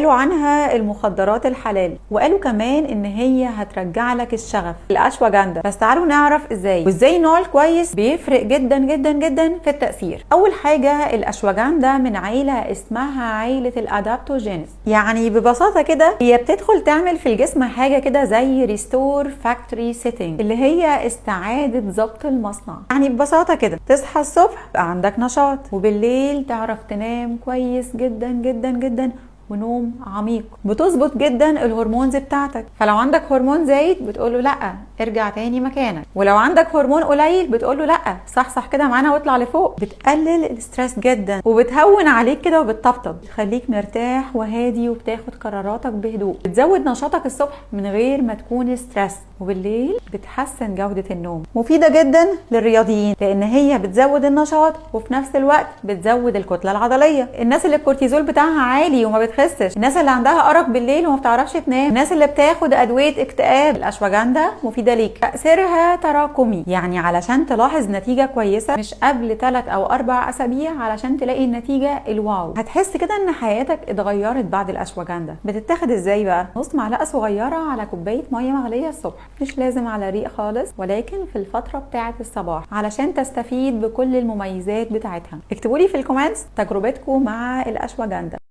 وقالوا عنها المخدرات الحلال، وقالوا كمان ان هي هترجع لك الشغف، الاشواجندا. بس تعالوا نعرف ازاي، وازاي النوع الكويس بيفرق جدا جدا جدا في التأثير. اول حاجة، الاشواجندا من عيلة اسمها عيلة الادابتوجينز. يعني ببساطة كده هي بتدخل تعمل في الجسم حاجة كده زي ريستور فاكتوري سيتنج، اللي هي استعادة ضبط المصنع. يعني ببساطة كده تصحى الصبح يبقى عندك نشاط، وبالليل تعرف تنام كويس جدا جدا جدا ونوم عميق. بتظبط جدا ال hormones بتاعتك، فلو عندك هرمون زايد بتقوله لا ارجع تاني مكانك، ولو عندك هرمون قليل بتقوله لا صح كده معانا واطلع لفوق. بتقلل ال stress جدا وبتهون عليك كده وبتطبطب، بتخليك مرتاح وهادي وبتاخد قراراتك بهدوء. بتزود نشاطك الصبح من غير ما تكون stress، وبالليل بتحسن جودة النوم. مفيدة جدا للرياضيين لان هي بتزود النشاط وفي نفس الوقت بتزود الكتلة العضلية. الناس اللي الكورتيزول بتاعها عالي وما بتخسش، الناس اللي عندها ارق بالليل وما بتعرفش تنام، الناس اللي بتاخد ادوية اكتئاب، الاشواجندا مفيدة ليك. تأثيرها تراكمي، يعني علشان تلاحظ نتيجة كويسة مش قبل 3 او 4 اسابيع علشان تلاقي النتيجة ال wow. هتحس كده ان حياتك اتغيرت بعد الاشواجندا. بتتاخد ازاي بقى؟ نص معلقة صغيرة على كوباية مية مغلية الصبح، مش لازم على ريق خالص، ولكن في الفترة بتاعة الصباح علشان تستفيد بكل المميزات بتاعتها. اكتبوا لي في ال comments تجربتكم مع الاشواجندا.